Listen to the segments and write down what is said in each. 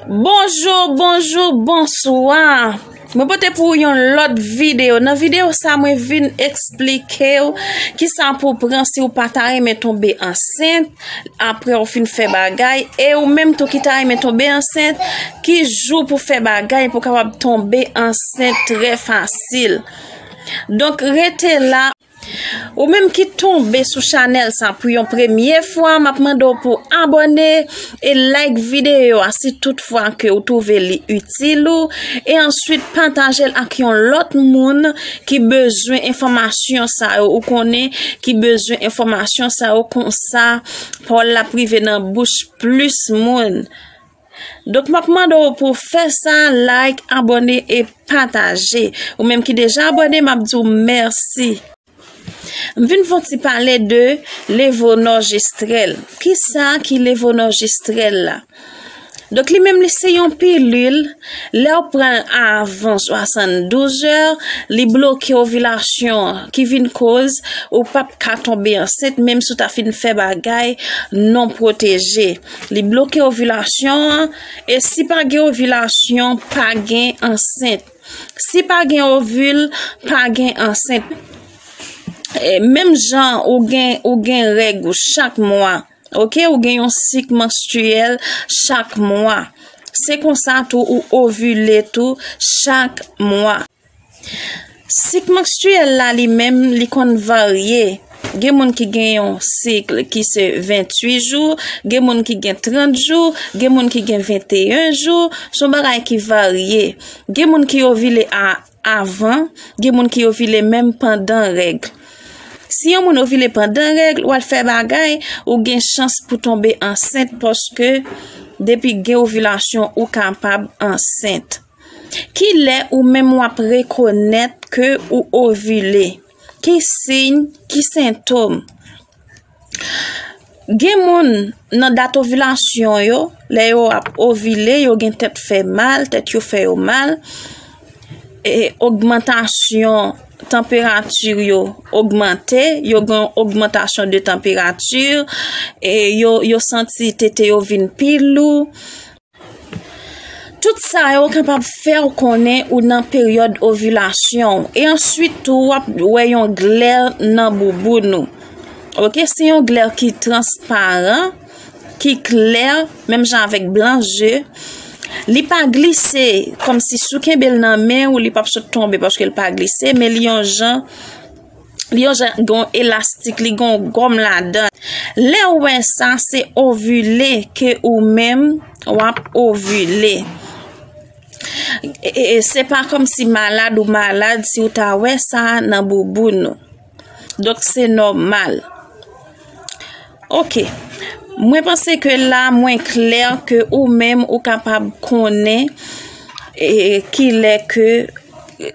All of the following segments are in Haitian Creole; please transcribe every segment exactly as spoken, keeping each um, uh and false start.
Bonjou, bonjou, bonswa. Mwen pote pou ou yon lòt videyo. Nan videyo sa, mwen vin eksplike w kisa pou w pran si w pa ta renmen tonbe ansent apre w fin fè bagay. E ou menm tou ki ta renmen tonbe ansent, ki jou pou fè bagay pou w kapab tonbe ansent trè fasil. Donk, rete la. Ou menm ki tonbe sou chanèl sa pou yon premye fwa, m ap mande w pou abòne e like videyo a si tout fwa ke ou twouve li itil ou, e answit pataje l ak yon lòt moun ki bezwen enfòmasyon sa yo, ou konnen ki bezwen enfòmasyon sa yo, konsa pawòl la ap rive nan bouch plis moun. Donk, m ap mande w pou w fè sa, like, abòne e pataje. Ou menm ki deja abòne, m ap di w mèsi. M vin fè yon ti pale de levonorgestrel. Kisa ki levonorgestrel la? Donk, li menm, li se yon pilil. Lè w pran l avan swasanndouz è, li bloke ovilasyon an, ki vin koz ou p ap ka tonbe ansent, menm si w ta fin fè bagay non pwoteje. Li bloke ovilasyon an, e si pa gen ovilasyon, pa gen ansent. Si pa gen ovil, pa gen ansent. E menm jan ou gen, ou gen règ ou chak mwa, oke, ou gen yon sik manstriyèl chak mwa. Se konsa tou ou ovile tou chak mwa. Sik manstriyèl la li menm, li konn varye. Gen moun ki gen yon sik ki se venntuit jou, gen moun ki gen trant jou, gen moun ki gen venteyen jou. Se yon bagay ki varye. Gen moun ki ovile a, avan, gen moun ki ovile menm pandan règ. Si yon moun ovile pandan règ, w al fè bagay, ou gen chans pou tonbe ansent paske depi gen ovilasyon, ou kapab ansent. Ki lè ou menm w ap rekonèt ke ou ovile? Ki siy, ki sentòm? Gen moun nan dat ovilasyon yo, lè yo ap ovile, yo gen tèt fè mal, tèt yo fè yo mal, e ogmantasyon tanperati yo ogmante, yo gen ogmantasyon de tanperati, e yo, yo santi tete yo vin pi lou. Tout sa yo kapab fè w konnen ou nan peryòd ovilasyon w. E answit tou, w ap wè yon glè nan bouboun ou. Oke, se yon glè ki transparan, ki klè, menm jan avèk blan je. Li pa glise, kòmsi si w kenbe l nan men w, li p ap sot tonbe paske l pa glise, men li yon jan, li yon jan gen yon elastik, li gen yon gòm ladan. Lè w wè sa, se ovile ke ou menm w ap ovile. E, e, e se pa kòmsi malad ou malad si w ta wè sa nan bouboun ou. Donk, se nòmal. Oke. Mwen panse ke la, mwen klè ke ou menm ou kapab konnen, e, kilè ke,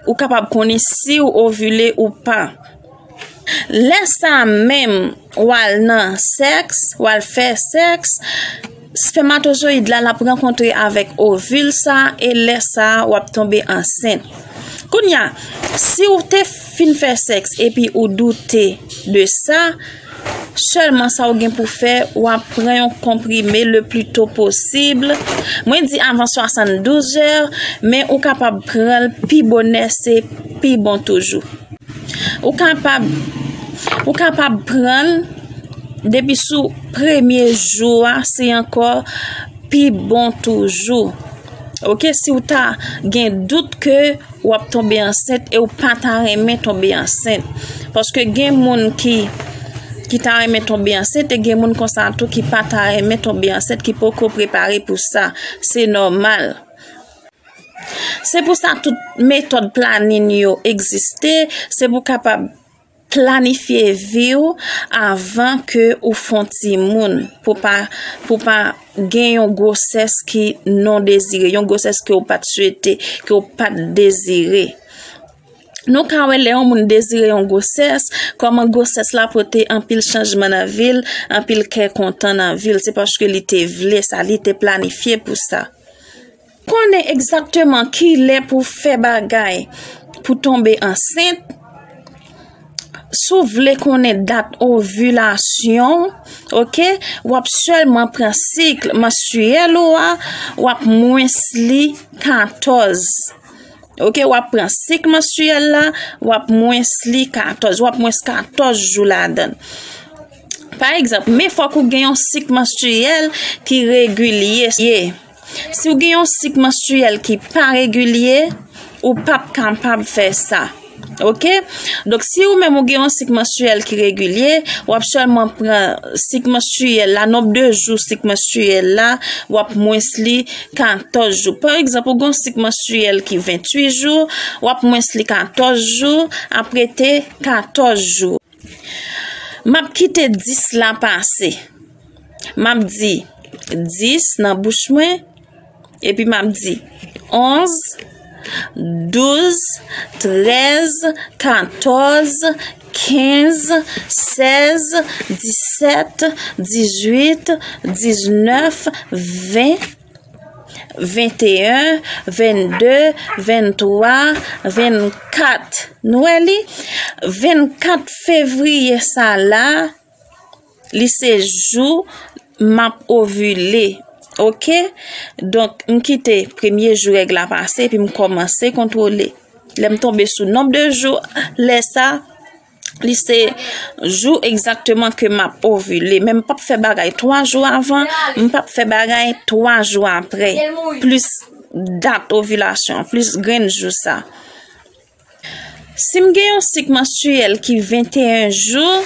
ou kapab konnen si w ovile ou pa. Lè sa menm, w al nan sèks, w al fè sèks, spèmatozoyid la, l ap rankontre avèk ovil sa, e lè sa, w ap tonbe ansent. Kounye a, si w te fin fè sèks epi ou doute de sa, sèlman sa w gen pou fè, w ap pran yon konprime le pli to posib. Mwen di avan swasanndouz è, men ou kapab pran l pi bonè, se pi bon toujou. Ou kapab, ou kapab pran l depi sou premye jou a, se ankò pi bon toujou. Oke, si w ta gen dout ke w ap tonbe ansent e w pa ta renmen tonbe ansent. Paske gen moun ki, ki ta renmen tonbe ansent e gen moun konsa tou ki pa ta renmen tonbe ansent, ki poko prepare pou sa. Se nòmal. Se pou sa tout metòd planin yo egziste, se pou kapab planifye vi w avan ke ou fè yon timoun, pou pa, pou pa gen yon gwosès ki non dezire, yon gwosès ke w pa t swete, ke w pa t dezire. Nou ka wè lè yon moun dezire yon gwosès, kòman gwosès la pote anpil chanjman nan vi l, anpil kè kontan nan vi l. Se paske li te vle sa, li te planifye pou sa. Konnen egzakteman kilè pou fè bagay pou tonbe ansent, Si w vle konnen dat ovilasyon, oke, w ap sèlman pran sik manstriyèl ou a, w ap mwens li katòz. Oke, w ap pran sik manstriyèl la, w ap mwens li katòz, w ap mwens katòz jou ladan l. Pa egzanp, men fòk ou gen yon sik manstriyèl ki regilye. Si w gen yon sik manstriyèl ki pa regilye, ou p ap kapab fè sa. Oke? Donk, si ou menm ou gen yon sik manstriyèl ki regilye, w ap sèlman pran sik manstriyèl la, nonb de jou sik manstriyèl la, w ap mwens li katòz jou. Pa egzanp, ou gen yon sik manstriyèl ki venntuit jou, w ap mwens li katòz jou, ap rete katòz jou. M ap kite dis la pase. M ap di dis nan bouch mwen, epi m ap di onz, douz, trèz, katòz, kenz, sèz, disèt, dizuit, diznèf, ven, venteyen, vennde, venntwa, vennkat. Nou wè li? Vennkat fevriye sa la, li se jou m ap ovile. Oke? Donk, m kite premye jou règ la pase, epi m kòmanse kontwole. Lè m tonbe sou nonb de jou, lè sa, li se jou egzakteman ke m ap ovile. Men m p ap fè bagay twa jou avan, m p ap fè bagay twa jou apre, plis dat ovilasyon, plis grenn jou sa. Si m gen yon sik manstriyèl ki venteyen jou,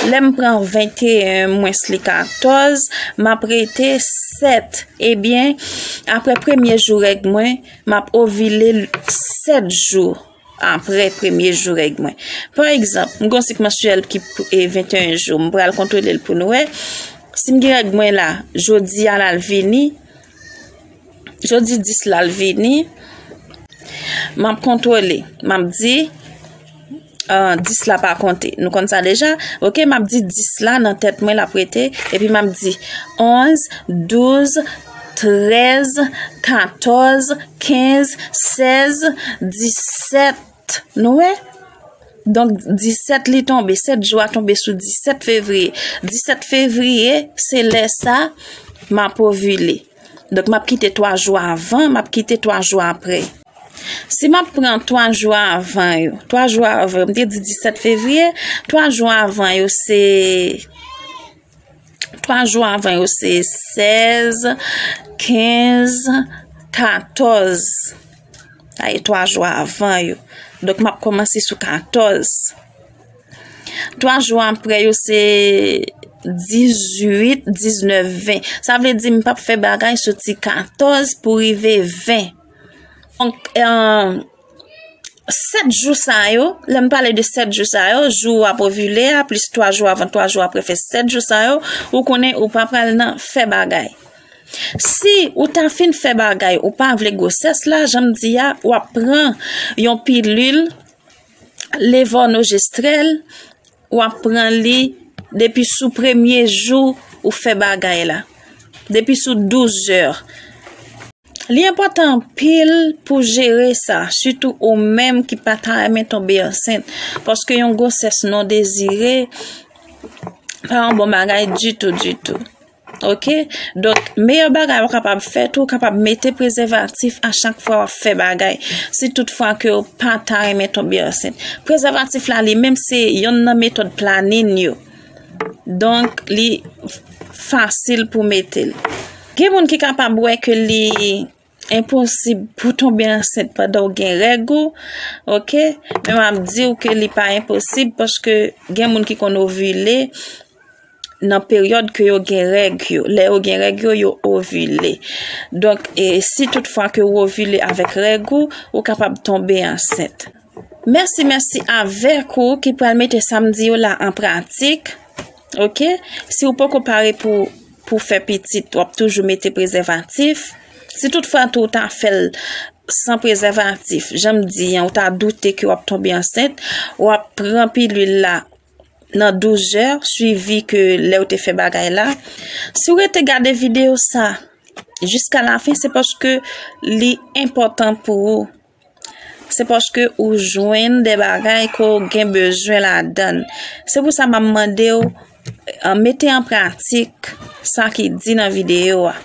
lè m pran venteyen mwens li katòz, m ap rete sèt. Ebyen, apre premye jou règ mwen, m ap ovile sèt jou apre premye jou règ mwen. Pa egzanp, m gen yon sik manstriyèl ki, e, venteyen jou, m pral kontwole l pou nou wè. Si m gen règ mwen la, jodi a l al vini, jodi dis la l vini, m ap kontwole, m ap di, ah, dis la pa konte. Nou konn sa deja. Oke, m ap di dis la nan tèt mwen, l ap rete. Epi m ap di onz, douz, trèz, katòz, kenz, sèz, disèt. Nou wè? Donk, disèt li tonbe, sèt jou a tonbe sou disèt fevriye. Disèt fevriye, se lè sa m ap ovile. Donk, m ap kite twa jou avan, m ap kite twa jou apre. Si m ap pran twa jou avan yo, twa jou avan, m te di disèt fevriye, twa jou avan yo se, twa jou avan yo se sèz, kenz, katòz. Sa e twa jou avan yo. Donk, m ap kòmanse sou katòz. Twa jou apre yo se dizuit, diznèf, ven. Sa vle di m p ap fè bagay soti katòz pou rive ven. Donk, eh, sèt jou sa yo, lè m pale de sèt jou sa yo, jou w ap ovile a, plis twa jou avan, twa jou apre, fè sèt jou sa yo, ou konnen ou pa pral nan fè bagay. Si ou ta fin fè bagay, ou pa vle gwosès la, jan m di a, w ap pran yon pilil levonojestrèl, w ap pran li depi sou premye jou ou fè bagay la. Depi sou douz zè. Li enpòtan anpil pou jere sa, sitou ou menm ki pa ta renmen tonbe ansent, paske yon gwosès non dezire pa yon bon bagay ditou, ditou. Oke? Donk, meyè bagay ou kapab fè tou, ou kapab mete prezèvatif a chak fwa w ap fè bagay, si tout fwa ke w pa ta renmen tonbe ansent. Prezèvatif la, li menm, se yonn nan metòd planin yo. Donk, li fasil pou mete l. Gen moun ki kapab wè ke li enposib pou tonbe ansent pandan w gen règ ou, oke? Men m ap di w ke li pa enposib, paske gen moun ki konn ovile nan peryòd ke yo gen règ yo. Lè yo gen règ yo, yo ovile. Donk, e, si tout fwa ke w ovile avèk règ ou, ou kapab tonbe ansent. Mèsi, mèsi avèk ou ki pral mete sa m di yo la an pratik. Oke? Si w poko pare pou, pou fè pitit, w ap toujou mete prezèvatif. Si tout fwa tou w ta fè l san prezèvatif, jan m di an, ou ta doute ke w ap tonbe ansent, w ap pran pilil la nan douz zè, swivi ke lè w te fè bagay la. Si w rete gade videyo sa jiska lafen, se paske li enpòtan pou ou. se paske ou jwenn de bagay ke w gen bezwen ladan l. Se pou sa m ap mande w, eh, mete an pratik sa ki di nan videyo a.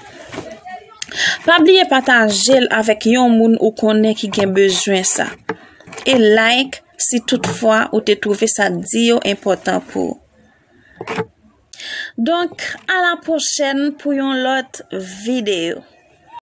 Pa bliye pataje l avèk yon moun ou konnen ki gen bezwen sa. E like si toutfwa ou te twouve sa k di yo enpòtan pou ou. Donk, a la pwochèn pou yon lòt videyo.